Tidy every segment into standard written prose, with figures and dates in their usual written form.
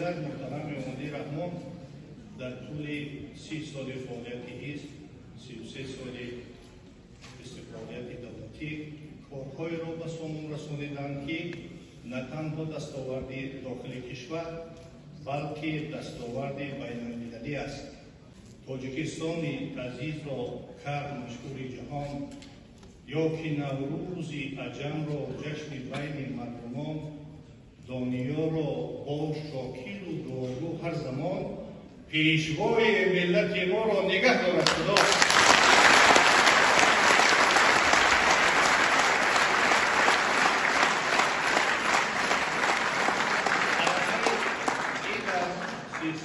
Дигар, муҳтарам Эмомалӣ Раҳмон дар тӯли 30 соли фаъолияти ҳизб, 33 соли истиқлолияти давлатӣ корҳоеро ба сомон расониданд, ки на танҳо дастоварди дохили кишвар, балки дастоварди байналмилалӣ аст. Тоҷикистони азизро кард машҳури ҷаҳон, ё ки Наврӯзи аҷамро ҷашни байни мардумон, Дониёро бо Шокиру дуогӯ ҳар замон, пешвои миллати моро нигаҳ дорад Худо.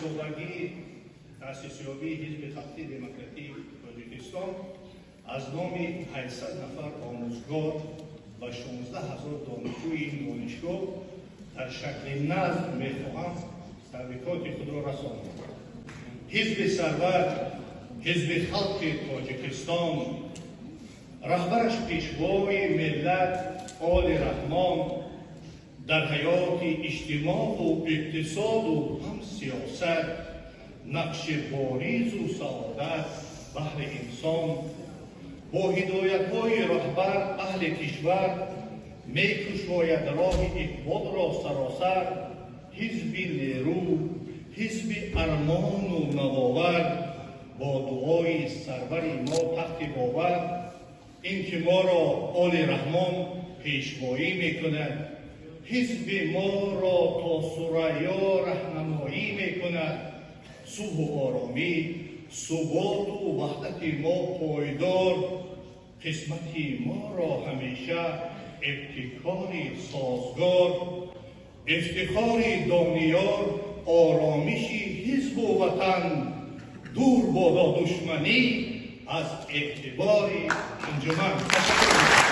Солагии таъсисёбии Ҳизби Халқии Демократии Тоҷикистон аз номи 800 нафар омӯзгор ва 16 ҳазор донишҷӯи ин донишгоҳ дар шакли назм мехоҳам табрикоти худро расонам. Ҳизби сарвар, Ҳизби Халқи Тоҷикистон, раҳбараш пешвои миллат Оли Раҳмон дар ҳаёти иҷтимоъу иқтисоду ҳам сиёсат нақши боризу саодат баҳри инсон, бо ҳидоятҳои раҳбар аҳли кишвар мекушояд роҳи иқболро саросар. Ҳизби нерӯ, ҳизби армону навовар, бо дуои сарвари мо тахти бовар, ин ки моро Оли Раҳмон пешвоӣ мекунад, ҳизби моро то Сурайё раҳнамоӣ мекунад. Сулҳу оромӣ, суботу ваҳдати мо пойдор, қисмати моро ҳамеша ибтикори созгор, ифтихори Дониёр, оромиши ҳизбу ватан, дур бодо душманӣ аз эътибори анҷуман. Ташаккур.